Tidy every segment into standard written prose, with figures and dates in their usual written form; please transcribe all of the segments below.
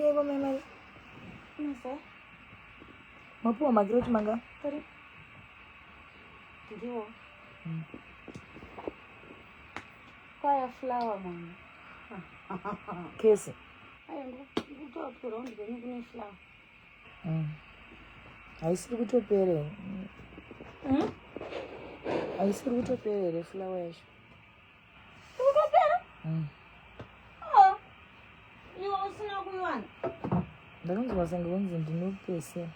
Mabikeiko mai mari? Mazai. Mapuwa makiroti manga? Three. Ndiwo. Kwaya flower mwana. Kese. Ayo ndikutopera ndikwenyu kune flower. Haisiri kutopera. Haisiri kutopera here flower yacho? Kutopera? Mm. Oh. Iwe usina kuiwana. Ndakanzwa senge kunzi ndinopesera.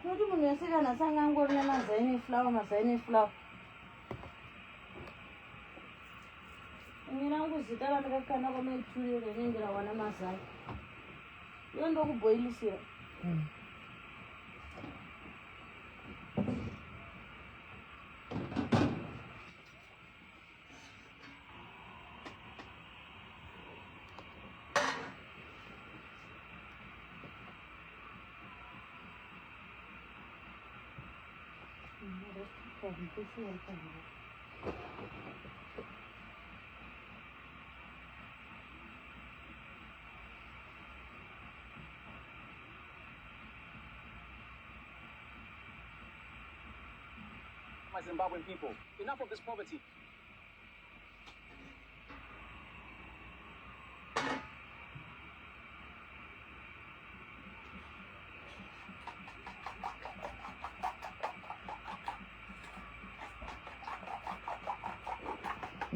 Nokuti munhu wese kana sanga angori nemazai neflower mazai neflower. Ini rangu zita randakakanda kwamaituri rinenge rawana mazai. Iwe ndokubhoilisira. My Zimbabwean people, enough of this poverty.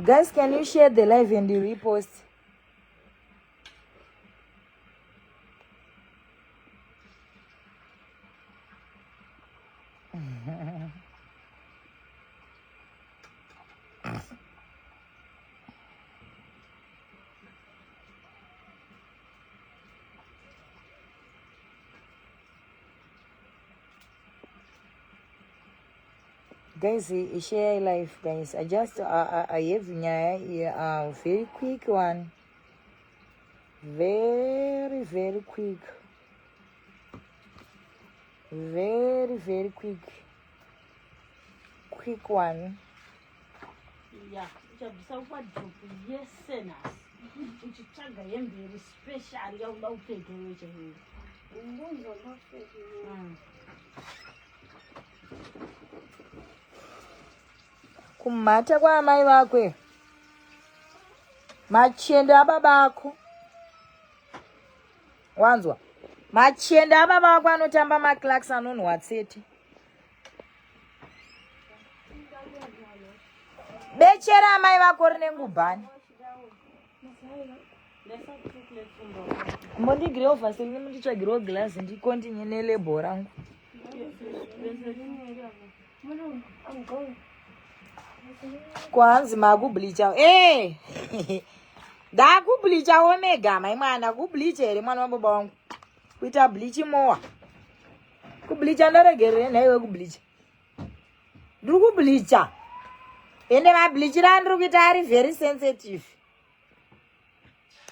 Guys, can you share the live and the repost? Guys, share life, guys. I just I have nyaya, very quick one, very very quick, very very quick, quick one. Ya, uchabvisa wardrobe yese nhasi uchitsvaga hembe iri special yakuda kupfeka iwe chaiyo. Kumhata kwaamai vakwe, machende ababa ako, wanzwa? Machende ababa ako anotamba maclarks anonhuwa tsete. Bechera amai vako rine ngubhani. Mbondigirewo vaseline, munditsvagirewo glass, ndikontinye nelebo rangu. Kwanzi makubleacha e ndakubleacha omega mai mwana, kubleacha here mwana wababa wangu? Kuita bleach mowa kubleacha, ndaregerere nhaiwe kubleacha. Ndiri kubleacha ende mableachira andiri kuita ari very sensitive.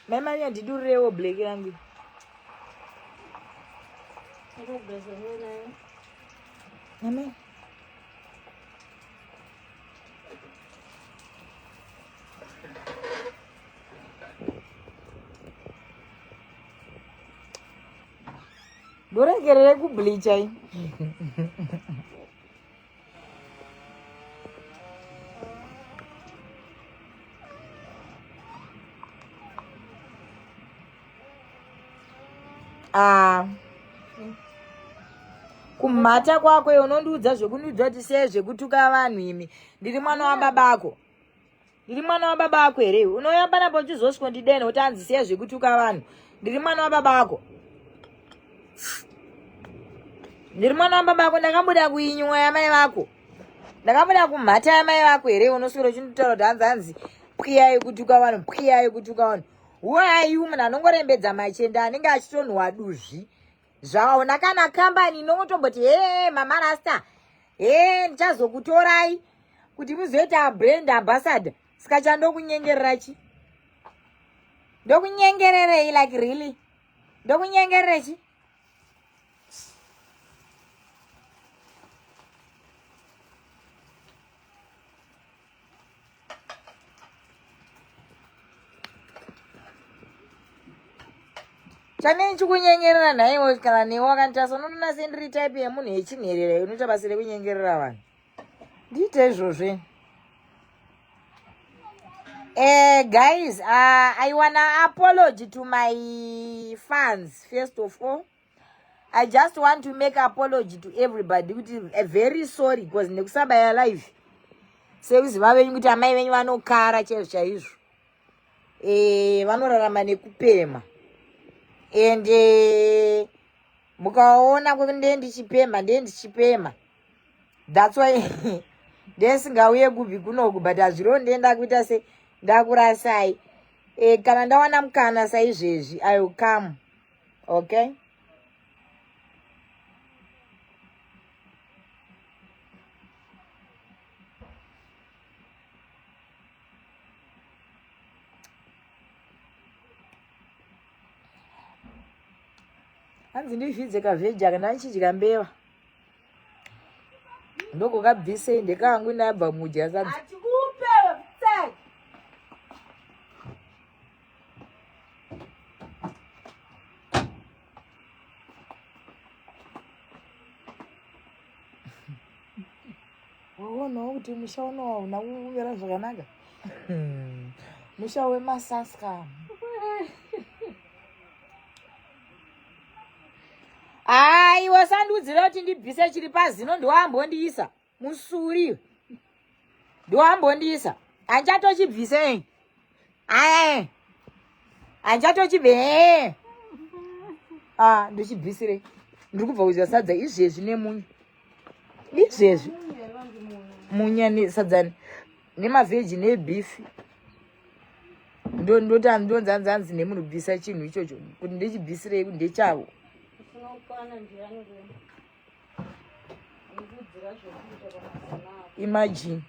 Mai manya, ndidurirewo black rangu. Amen. Ndoregerere kubleacha i. Ah. Kumhata kwako iwe, unondiudza zvekundiudza kuti sei zvekutuka vanhu imi. Ndiri mwana wababako? Ndiri mwana wababa ako here iwe? Unouya panapo uchizosviko ndidene kuti anzi siya zvekutuka vanhu. Ndiri mwana wababa ako? Ndiri mwana wababa ako? Ndakabuda kuinywa yamai vako? Ndakabuda kumhata yamai vako here? Unoswera uchinditaura kuti hanzi pwiyai kutuka vanhu, pwiyai kutuka vanhu. Who are you? Munhu anongorembedza machende anenge achitonhuwa duzvi zvaona kana kambani inongotomboti hee mama rasta, hee ndichazokutorai kuti muzoita brand ambassador. Saka chandokunyengerera chi? Ndokunyengererei? Like really, ndokunyengerere chi? Chanei ndichikunyengerera nhaiwe kana newe wakanditarisa unotoona sendiri type yemunhu yechinherera inoita basa rekunyengerera vanhu. Ndiite izvozvo ini. Eh, guys, uh, I wanna apology to my fans first of all. I just want to make apology to everybody kuti eh, very sorry because nekusabaya live sekuziva venyu kuti amai venyu vanokara chaizvo chaizvo eh, vanorarama nekupema and eh, mukaona kuti ndee ndichipema ndee ndichipema that's why ndesingauye kubvi kunoku but hazviro ndee ndakuita se ndakurasai e, kana ndawana mukana saizvezvi i will come okay hanzi ndizvidze kavheji aka ndandichidya mbeva ndokokabvisei ndekangu ndabva mudya sadza waonawo kuti musha uno hauna kumira zvakanaka hmm. musha wemasaska aiwa sandiudzira kuti ndibvise chiri pazino ndiwambondiisa musuri ndiwambondiisa handichatochibvise ae handichatochibve ah ndochibvisirei ndiri kubva kudya sadza izvezvi nemunyu izvezvi munya nesadza nemavheji nebeef ndonzanzanzi nemunhu bvisa chinhu ichocho kuti ndechibvisirei kuti ndechavo imagine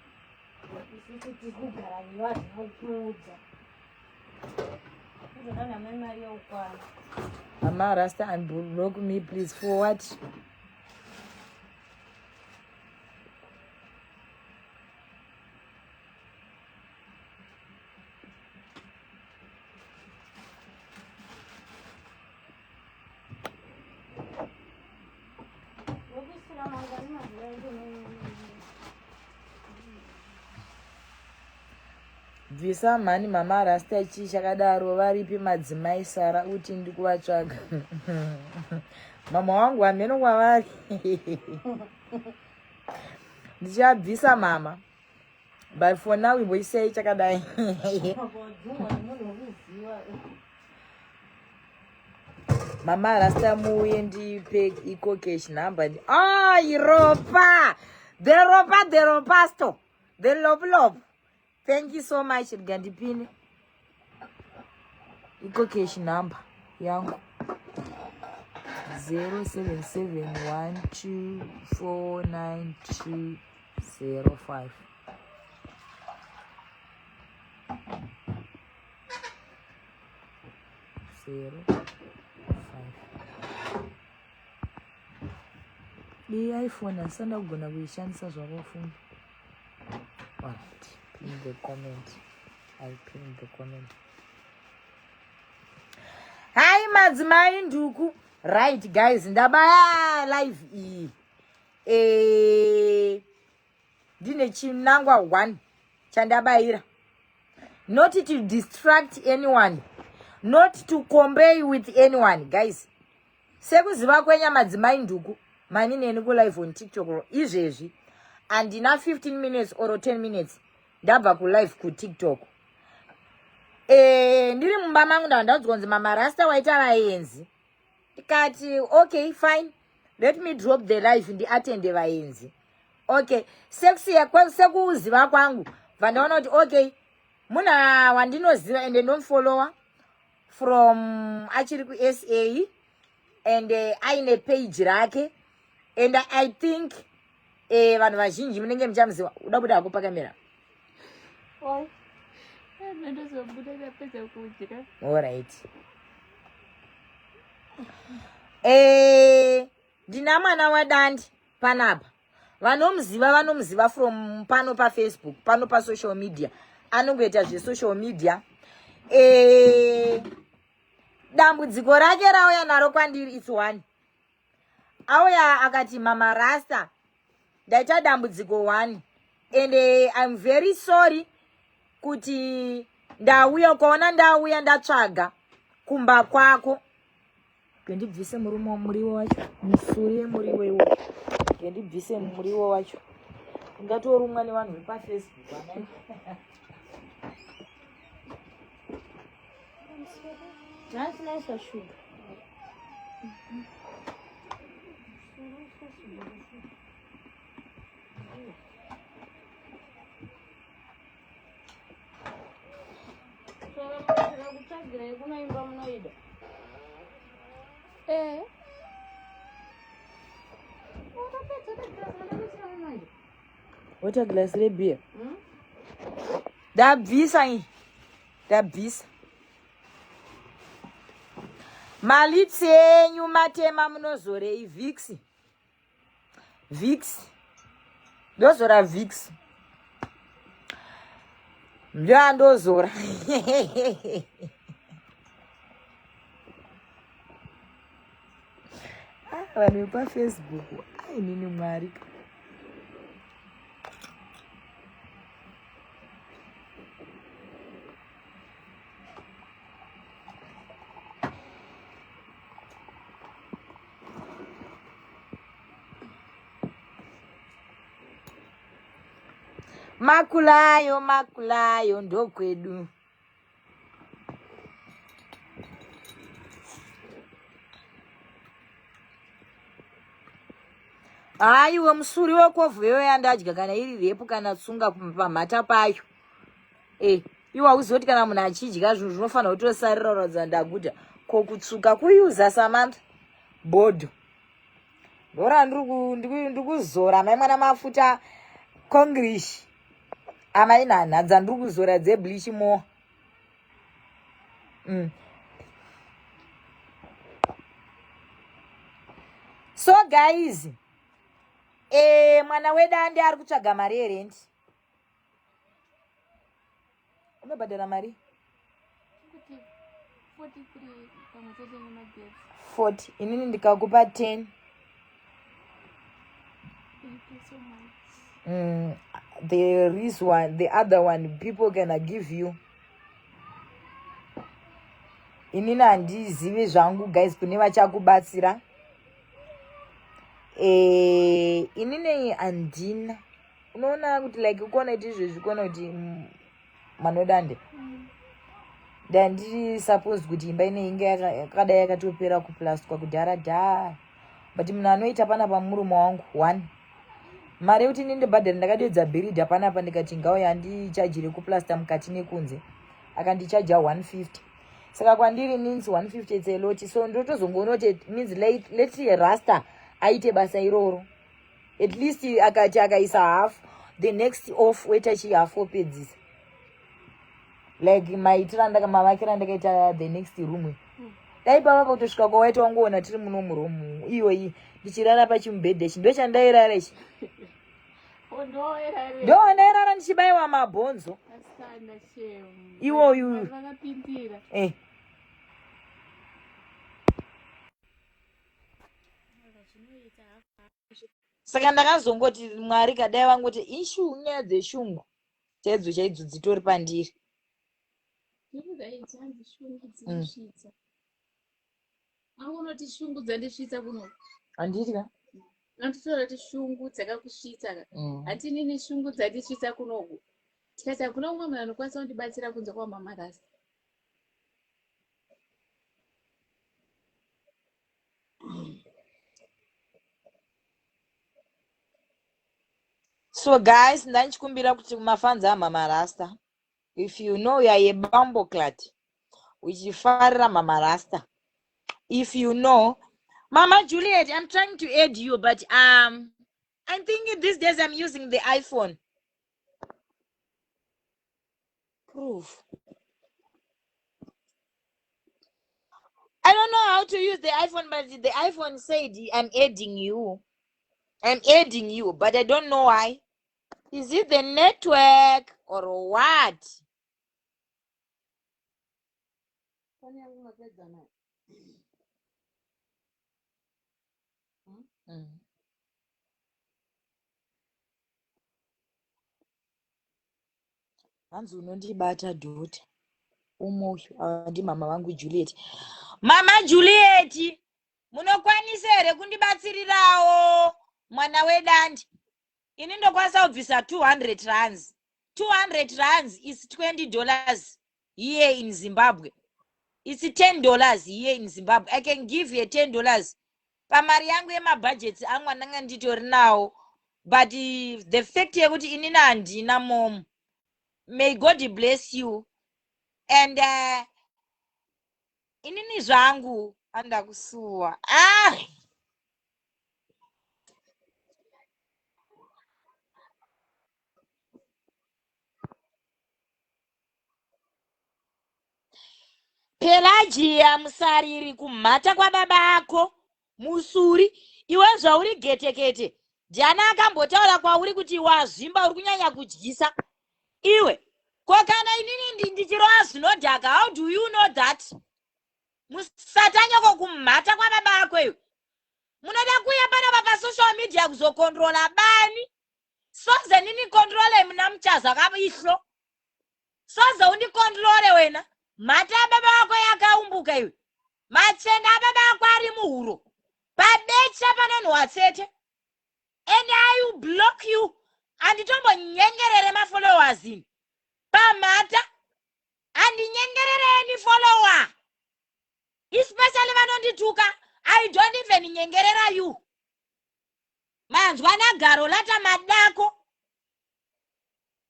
Mama Rasta and block me please for what? Bvisa mhani mama rasta chii chakadaro varipi madzimai sara uti ndikuvatsvaga mama wangu hameno kwavari ndichabvisa mama but for now imboisei chakadai mama rasta muuye ndipe iko cash number ah ropa the ropa the ropasto the love love thank you so much rega ndipine iko cash number yangu 0771249205 0 5 iyi iphone handisanda kugona kuishandisa zvakafunga Alright, pin the comment. I pin the comment. Hi madzimai nduku. Right guys, ndabaya live iyi. Eh ndine chinangwa one chandabayira. Not to distract anyone, not to compare with anyone, guys. Sekuziva kwenya madzimai nduku mani neni kulive on tiktok izvezvi handina 15 minutes or 10 minutes ndabva kulive kutiktok e, ndiri mumba mangu ndava ndaudzwa kunzi mama rasta waita vaenzi ndikati okay fine let me drop the live ndiatende vaenzi okay sekuziva kwangu bva ndaona kuti okay muna wandinoziva ende ndomufollowa from achiri kusa and uh, aine page rake and i think eh, vanhu vazhinji munenge muchamuziva uda buda hako pakamera allright eh, ndina mwana wadandi panapa vanomuziva vanomuziva from pano pafacebook pano pasocial media anongoita zvesocial media e, Dambudziko rake rauya naro kwandiri its one. Auya akati mama rasta ndaita dambudziko one and I'm very sorry kuti ndauya ukaona ndauya ndatsvaga kumba kwako. Ngendibvise murume muriwo wacho musuri yemuriwo iwo ngendibvise muriwo wacho ungatorumwa nevanhu vepafacebook ana. Nhasi naisa shuga. Kutsvagirai kunoimba munoida. Eh. Water glass rebeer. Ndabvisa iyi. Ndabvisa. Malips enyu matema munozorei Vicks. Vicks. Ndozora Vicks. Ndoandozora. Ah, vanhu vepafacebook ainini mwari. Makulayo, makulayo ndokwedu. Haiwe musuri wekovhu iyoyo yandadya kana iri repu kana tsunga pamhata payo. Eh, iwe hauzivi kuti kana munhu achidya zvinhu zvinofanira kutosarira kuratidza ndaguta. Ko kutsvuka kuyuza Samantha bhodho. Ndora ndiri kuzora mai mwana mafuta congrish. Amai nhanha dzandiri kuzora dzebleach more. So guys, mwana wedande ari kutsvaga mari yerendi. Unobhadhara mari? 40. Inini ndikakupa 10. There is one, the other one people gonna give you. Inini handizivi zvangu guys kune vachakubatsira. Inini handina. Unoona kuti like ukuona kuti izvezvi kuona kuti manodande. Ndandiri suppose kuti imba ine inge yakadai yakatopera kuplastwa kudhara dhara. But munhu anoita panapa murume wangu one. Mari yekuti ini ndibhadhare ndakadeedza bhiridha panapa ndikati ngauye andichajire kuplasta mukati nekunze. Akandichaja 150. Saka kwandiri means 150 it's a lot. So ndotozongoona kuti it means let rasta aite basa iroro. At least akati akaisa half, the next off oita chi half opedzisa. Like maitiro andaka mavakiro andakaita the next room. Dai pava pakutosvika kwawaita wangoona tiri muno muroom iyoyi ndichirara pachimubhedha ichi ndochandairara ichi. Ndo ndairara ndichibaiwa mabhonzo. Iwoyu. Saka ndakazongoti Mwari kadai vangoti ishu nyaya dzeshungu chaidzo chaidzo dzitori pandiri. Unoti shungu dzandisvitsa kuno. Handiti ka? Anditora kuti shungu dzakakusvitsa ka. Hanti inini shungu dzandisvitsa kunoku. Tikati hakuna umwe munhu anokwanisa kundibatsira kunze kwamama Rasta. So guys, ndanchikumbira kuti kumafans amama Rasta, if you know you are a bumble clat, uchifarira mama Rasta, if you know Mama Juliet, I'm trying to add you, but I'm thinking these days I'm using the iPhone. Proof. I don't know how to use the iPhone, but the iPhone said I'm adding you. I'm adding you, but I don't know why. Is it the network or what? Hanzi unondibata dhota. Umwe uyu ava ndimama vangu Juliet. Mama Juliet, munokwanisa here kundibatsirirawo mwana wedandi? Ini ndokwanisa kubvisa 200 rands. 200 rands is 20 dollars here in Zimbabwe. It's 10 dollars here in Zimbabwe. I can give you 10 dollars. Pamari yangu yemabudgets angu andanga nditori nawo. But the fact yekuti inini handina mom. May God bless you. And inini zvangu andakusuwa. Ah! Pelagia musariri kumhata kwababa ako musuri iwe zvauri getekete ndiani akambotaura kwauri kuti wazvimba uri kunyanya kudyisa iwe ko kana inini ndichirova zvinodhaka how do you know that musatanyoko kumhata kwababa ako iwe munoda kuuya panapa pasocial media kuzokontrola bani soze nini kontrole muna muchaza kaihlo soze undikontrole wena mhata yababa wako yakaumbuka iwe machende ababa ako ari muhuro pabecha panonhuwa tsete and i will block you anditombonyengerere mafollowers ini pamhata andinyengerere any follower especially vanondituka i don't even nyengerera you manzwa nagaro lata madako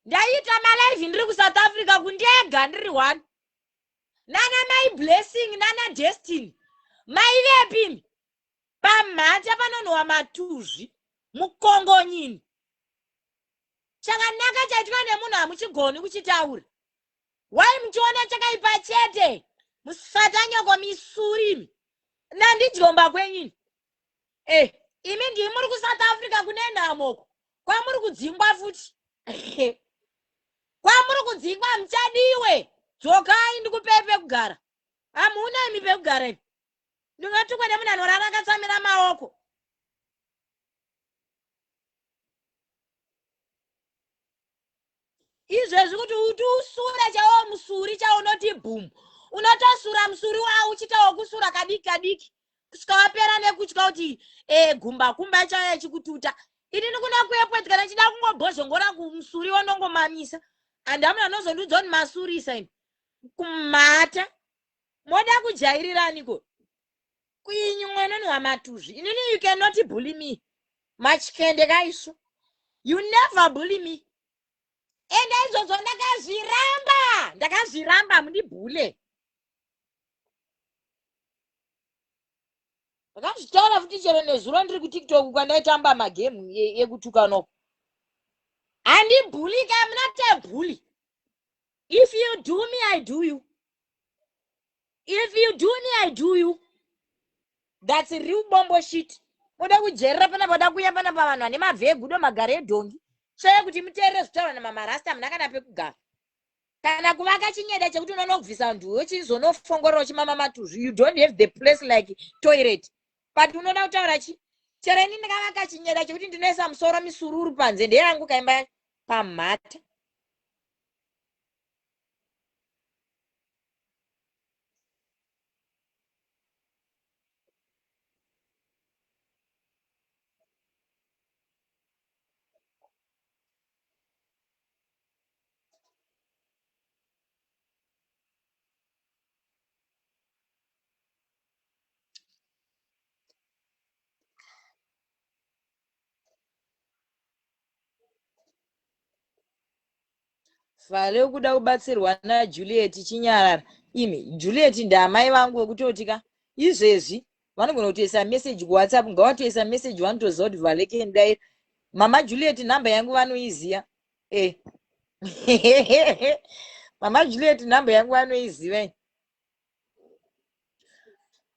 ndaiita malive ndiri kusouth africa kundega ndiri one nana mai blessing nana destiny maivepi pamhata panonhuwa matuzvi mukongonyini chakanaka chaitwa nemunhu hamuchigoni kuchitaura why muchiona chakaipa chete musatanyoko misuri nandidyomba kwenyini eh imi ndii muri kusouth africa kune nhamoko kwamuri kudzingwa futi kwamuri kudzingwa muchadiwe dzokai ndikupei pekugara hamuna imi pekugara imi ndingatukwa nemunhu anorara akatsamira maoko izvezvi kuti uti usure chaiwo musuri chaunoti bhum unotosura musuri wawo uchiita wokusura kadiki kadiki kusvika wapera nekutya kuti e, gumba kumba chauya ichikututa inini kuna kuepwet kana chida kungobhozhongora kumusuri wonongomamisa and amuna anozondiudza kuti masurisa ini kumhata moda kujairiraniko kuinyu mwenoni wamatuzvi inini you cannot bully me machikende kaisu you never bully me ende izvozvo ndakazviramba ndakazviramba mundibhule ndakazvitaura futi chero nezuro ndiri kutiktok kwandaitamba magemu ekutukanoko handibhuli ka muna tebhuli if you do me i do you if you do me i do you that's real bombo shit moda kujerera pana pada kuya pana pavanhu vane mabve egudo magare edhongi tsvee kuti muteerere zvitaurwa namamarasta muna kana pekugara kana kuvaka chinyeda chekuti unonobvisa nduwe uchizonofongorora uchimama matuzvi you don't have the place like toilet but unoda kutaura chi chero ini ndakavaka chinyeda chekuti ndinoisa musoro misururu panze ndeyangu kaimba yacho pamhata Vale ukuda kubatsirwa naJuliet chinyarara. Imi Juliet ndaamai vangu vekutoti ka izvezvi vanogona kutoisa message kuWhatsApp ngavatoisa message vanotoziva kuti Vale kendaira. Mama Juliet number yangu vanoiziva. Eh. Mama Juliet number yangu vanoiziva.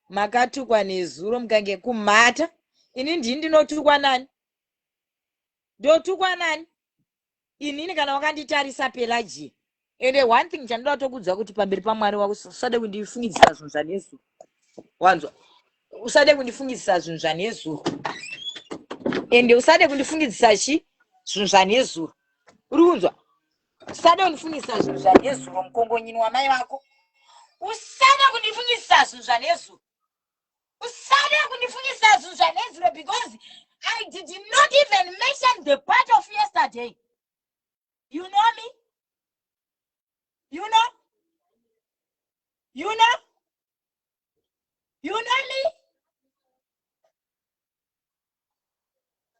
Makatukwa nezuro mukange kumhata. Ini ndini ndinotukwa nani? Ndotukwa nani? Inini kana wakanditarisa Pelagia. Ende one thing chandoda kutokudza kuti pamberi paMwari wako usade kundifungidzisa zvinhu zvanezuro. Wanzwa? Usade kundifungidzisa zvinhu zvanezuro. Ende usade kundifungidzisa chi zvinhu zvanezuro. Uri kunzwa? Usada kundifungisa zvinhu zvanezuro mukongonyini wamai vako. Usada kundifungisa zvinhu zvanezuro. Usada kundifungisa zvinhu zvanezuro because I did not even mention the part of yesterday. You know me? You know? You know? You know me?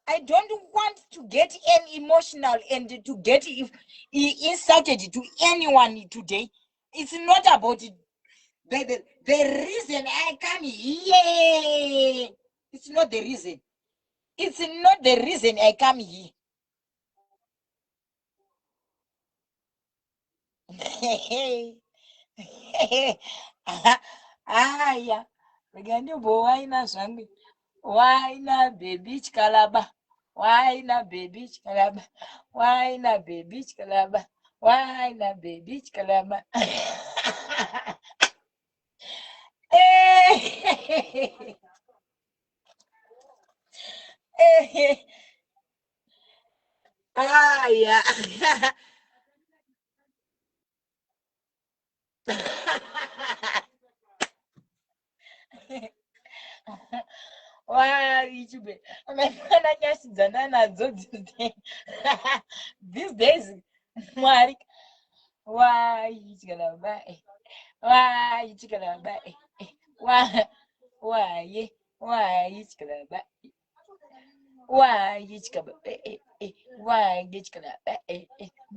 I don't want to get any emotional and to get if, insulted to anyone today. It's not about it. The reason I come here. It's not the reason. It's not the reason I come here. Aya, rega ndimbowaina zvangu. Waina baby chikalaba. Waina baby chikalaba. Waina baby chikalaba. Waina baby chikalaba. Eh. Eh. Aya. Warichube. Amefana nyashi dzandanadzo these days. Mwari. Waichikalaba. Waichikalaba. Wa waye waichikalaba. Waichikalaba. Waichikalaba.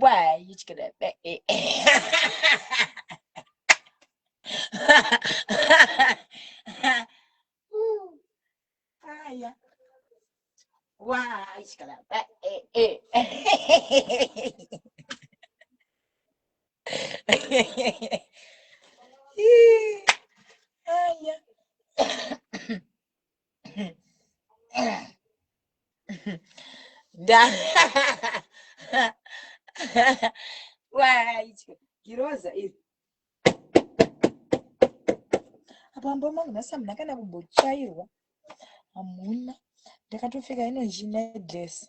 Waichikalaba. Aya. Waichikalaba. Aya. Da. Waichika. Giroza iri. Apa mumba mangu nhasi hamuna kana kumbotsvairwa. Hamuna. Ndakatopfeka inonzi necklace.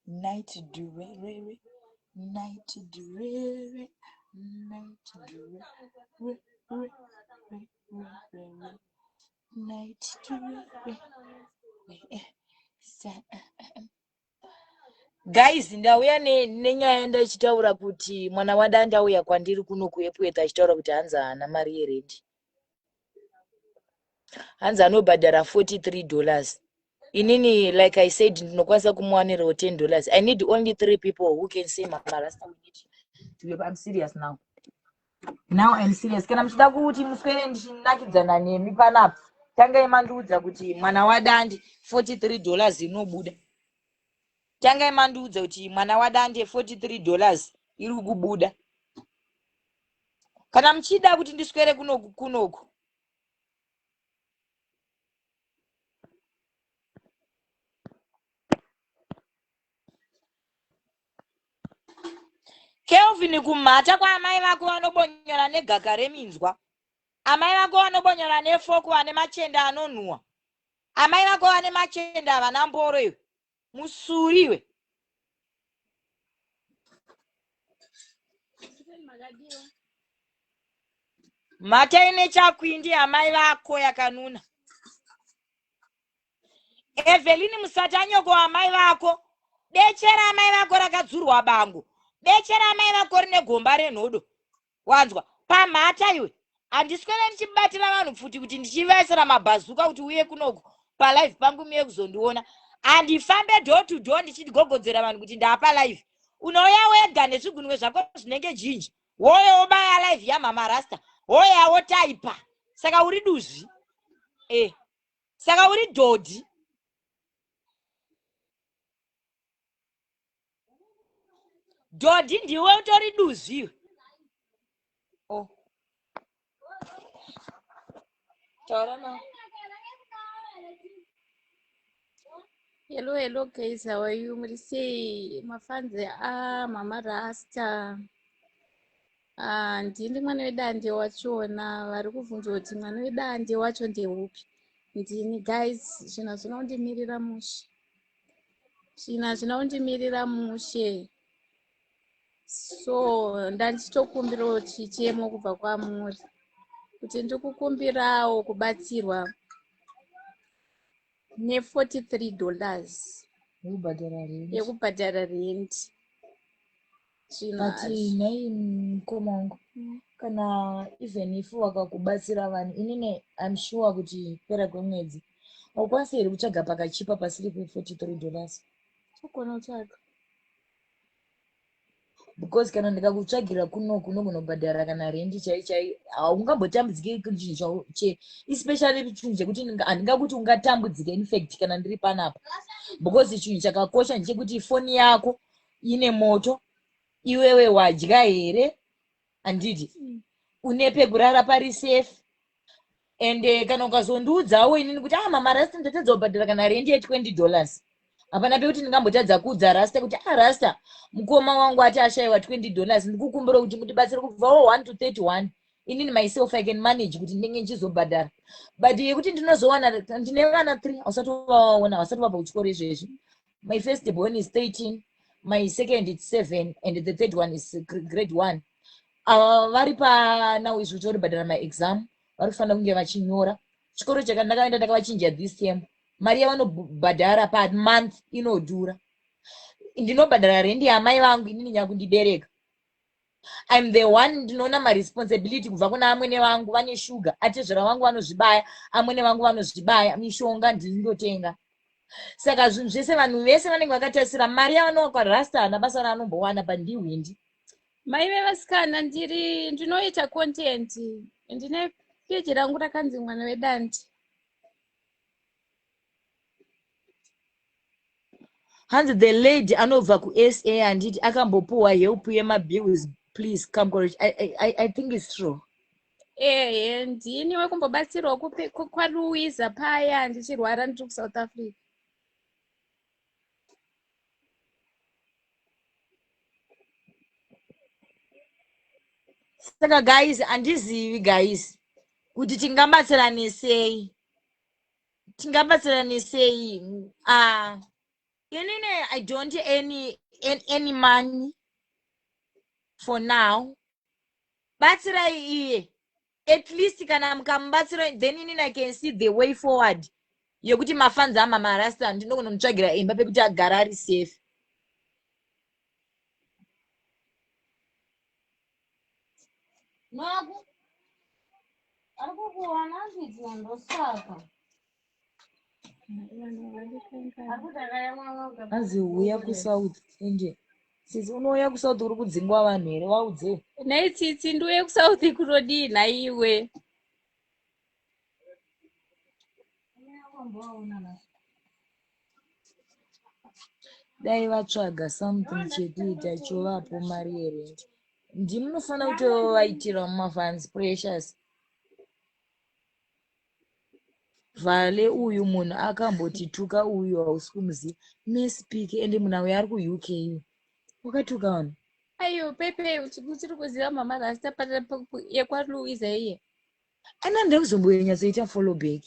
Night durere. Night durere. Night durere. Re, re, re, re, re. Night durere. Guys, ndauya nenyaya ndachitaura kuti mwana waDande auya kwandiri kuno kuEpworth achitaura kuti hanzi haana mari yerendi. Hanzi anobhadhara $43. Inini, like I said, ndinokwanisa kumuwanirawo $10. I need only three people who can say, Mama Rasta, we need you. I'm serious now. Now I'm serious. Kana muchida kuti muswere ndichinakidzana nemi panapa, tangai mandiudza kuti mwana waDande $43 inobuda. Tangai mandiudza kuti mwana waDande $43 iri kubuda. Kana muchida kuti ndiswere kunoku kunoku. Kelvin, kumhata kwaamai vako vanobonyora negaka reminzwa. Amai vako vanobonyora nefoko vane machende anonhuhwa. Amai vako vane machende havana mboro iwe. Musuri iwe. Makadiwa. Mhata ine chakwindi amai vako yakanuna. Evelyn musatanyoko amai vako. Beche ramai vako rakadzurwa bango. Beche ramai vako rine gomba renhodo. Wanzwa? Pamhata iwe. Handiswere ndichibatira vanhu pfuti kuti ndichivaisira mabhazuka kuti uye kunoku palive pangu muye kuzondiona. Handifambe door to door ndichigogodzera vanhu kuti ndapa live. Unouya wega nezvigunwe zvako zvinenge jinji. Woyo wobaya live yaMama Rasta. Woya wotaipa. Saka uri duzvi. Eh. Saka uri dhodhi. Dhodhi ndiwe utori duzvi iwe. Oh. Taura nawo. Hello, hello guys, how are you? Muri sei? Mafanzi a Mama Rasta. Ah, ndini mwana wedande wachona vari kubvunzwa kuti mwana wedande wacho ndeupi. Ndini guys, zvinhu hazvina kundimirira mushe. Zvinhu hazvina kundimirira mushe. So ndandichitokumbirawo chichemo kubva kwamuri kuti ndikukumbirawo kubatsirwa ne43 dollars yekubhadhara rent. Yekubhadhara rent. Zvinhu But hazvi nhai mukoma wangu, kana even if wakakubatsira vanhu, inini I'm sure kuti kupera kwemwedzi haukwanisi here kutsvaga pakachipa pasiri pe43 dollars? Togona kutsvaga. Because kana ndikakutsvagira kunoku unogona kubhadhara kana rendi chai chai, haungambotambudzike chinhu che especially chinhu chekuti handingakuti ungatambudzike. Infact kana ndiri panapa, because chinhu chakakosha ndechekuti foni yako ine moto, iwewe wadya here, handiti? Une pekurara pari safe. And kana ukazondiudzawo inini kuti, ah, mama Rasta, ndatadza kubhadhara kana rendi ye20 dollars, hapana pekuti ndingambotadza kuudza Rasta kuti, ah, Rasta, mukoma wangu ati ashayiwa 20 dollars, ndikukumbira kuti mundibatsire kubvawo 1 to 31. Inini myself I can manage kuti ndinenge ndichizobhadhara, but yekuti ndinozowana, ndine vana 3, hausati vawaona, vasati vabva kuchikoro izvezvi. My first born is 13, my second is 7 and the third one is grade 1. Ava vari panau izvi kuti bhadhara maexam, vari kufanira kunge vachinyora chikoro chakandakaenda ndakavachinja this term. Mari yavanobhadhara pamonth inodhura. Ndinobhadhara rendi yamai vangu inini nyakundibereka. I'm the one ndinoona maresponsibility kubva kuna amwene vangu vane shuga, atezvera vangu vanozvibaya, amwene vangu vanozvibaya, mishonga ndindotenga. Saka zvinhu zvese, vanhu vese vanenge vakatarisira mari yavanowa. Rasta hana basa raanombowana pandihwindi. Mai vevasikana, ndiri ndinoita content, ndine peji rangu rakanzi Mwana Wedandi. Hanzi the lady anobva kuSA, handiti akambopuwa help yemabills? Please come correct. I think it's true. Ehe, ndini wekumbobatsirwa kwaLuisa paya ndichirwara ndiri kuSouth Africa. Saka guys, handizivi guys kuti tingabatsirane sei, tingabatsirane sei. Inini I don't any money for now. Batsirai iye at least. Kana mukamubatsira, then inini I can see the way forward yekuti mafans amama Rasta ndinokunomutsvagira imba pekuti agara ari safe. Naku ari kukuwana andidzina, ndosaka ari kuti akayamwa. Azi uya kuSouth. Ende sisi, unouya kuSouth uri kudzingwa vanhu here? Vaudze. Nhai Tsitsi, ndiuye kuSouth kunodii nhaiwe? Amboaona nhasi. Dai vatsvaga something chekuita chovapo mari yerent. Ndimunofanira kutovaitira mumafans precious vale. Uyu munhu akambotituka uyu, hausi kumuziva mespeak. Ende munhu auyo ari kuUK, wakatuka vanhu. Aiyo pepe, uchiri kuziva mama Rasta yekwaLuisa iye? Ana ndekuzombonyatsoita follow back.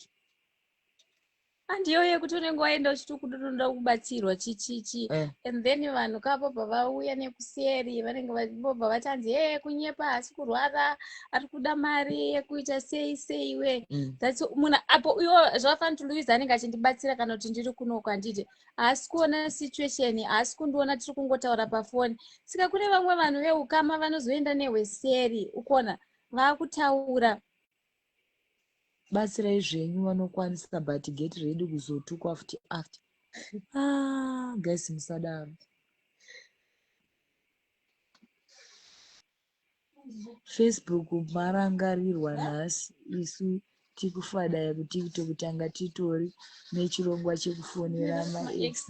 Andiyo yekuti unenge waenda uchiti kunoda kubatsirwa chichichi, and then vanhu kavobva vauya nekuseri, vanenge vobva vatanzi, e, kunyepa, haasi kurwara, ari kuda mari yekuita sei seiwe. That's munhu apo iwo zvakafanira kuti Louise anenge achindibatsira kana kuti ndiri kunoko, handiti haasi kuona situation, haasi kundiona, tiri kungotaura pafoni. Saka kune vamwe vanhu veukama vanozoenda nehweseri, ukuona vaakutaura. Batsirai zvenyu vanokwanisa, but get ready kuzotukwa futi after. Ah, guys, musadaro. Facebook marangarirwa nhasi, isu tikufadaya kuTikTok, tanga titori nechirongwa chekufonera maex.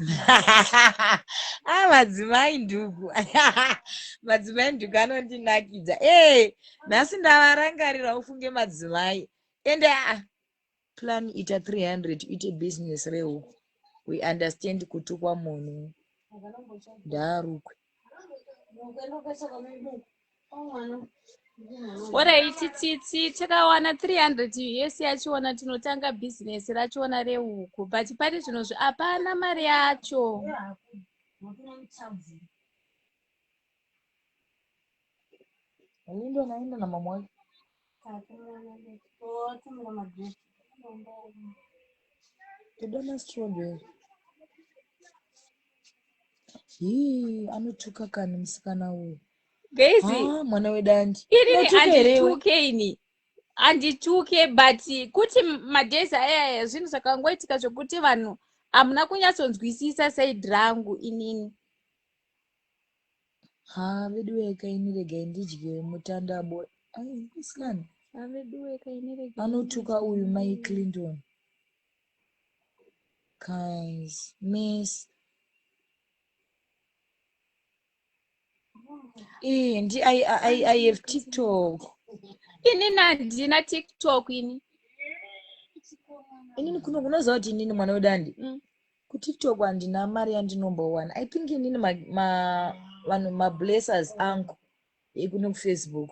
A, madzimai nduku, madzimai nduku anondinakidza. E, nhasi ndavarangarira, ufunge madzimai. Ende a plan, ita 300 uite business rehuku. We understand kutukwa, munhu ndaarukwe. Ukaenda ukaisa pamwe. Oraiti Tsitsi, takawana 300 us yachiona tinotanga business rachiona rehuku but pari zvino zvi hapana mari yacho. Aindwa naenda namama wake. Toda mastrawberry. Hii, anotuka kani musikana uyu. Guys, Ah, mwana wedandi. inini Unotuka here iwe? handituke ini handituke but kuti madays ayaya zvinhu zvakangoitika zvekuti vanhu hamuna kunyatsonzwisisa side rangu inini. Ha, veduweka ini regai ndidye mutandabo. Ai, musikana. Aveduweka ini regai Anotuka ndidye uyu mai Clinton. Guys, miss. Eh, ndi I have TikTok. Inini handina TikTok ini. Inini kuno kunoziva kuti inini mwana wedandi. KuTikTok handina mari yandinombowana. I think inini ma, ma vanhu mablessers angu ekuno kuFacebook.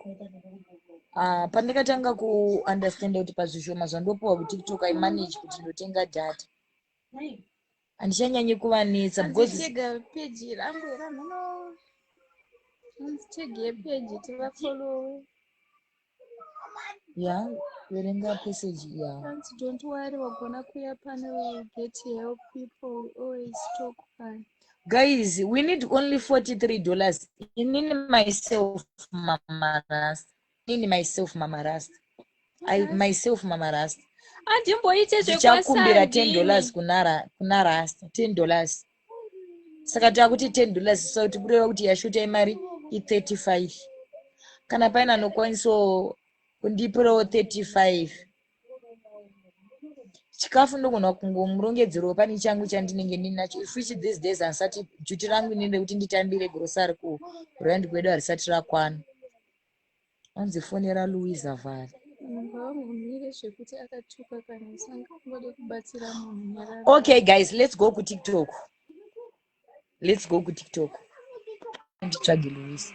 Pandakatanga kuunderstanda kuti pazvishoma zvandopiwa kuTikTok I manage kuti ndotenga data. Handichanyanyi kuvanetsa because Hanzi peji rangu here hameno. Hanzi tag yepeji tivafollowe. Ya, verenga passage ya. Hanzi don't worry wagona kuya pano will get help people will always talk fine. Guys, we need only $43. Inini myself Mama Rasta. Inini myself Mama Rasta. I myself Mama Rasta. Handimboite Ndichakumbira $10 zvekwasandini. kuna Rasta, $10. Saka takuti $10 so kuti kureva kuti yashota imari i35. Kana paine anokwanisawo kundipirawo 35. Chikafu ndogona kungomurongedzerawo pane changu chandinenge ndinacho. If which these days handisati duty rangu inini rekuti nditambire grocery kurand kwedu harisati rakwana. Anzi fonera Louisa Vale. Munhu ngavambomire zvekuti akatuka kana usangangode kubatsira munhu nyarara. Okay guys, let's go kuTikTok. Let's go kuTikTok. Nditsvage Louisa.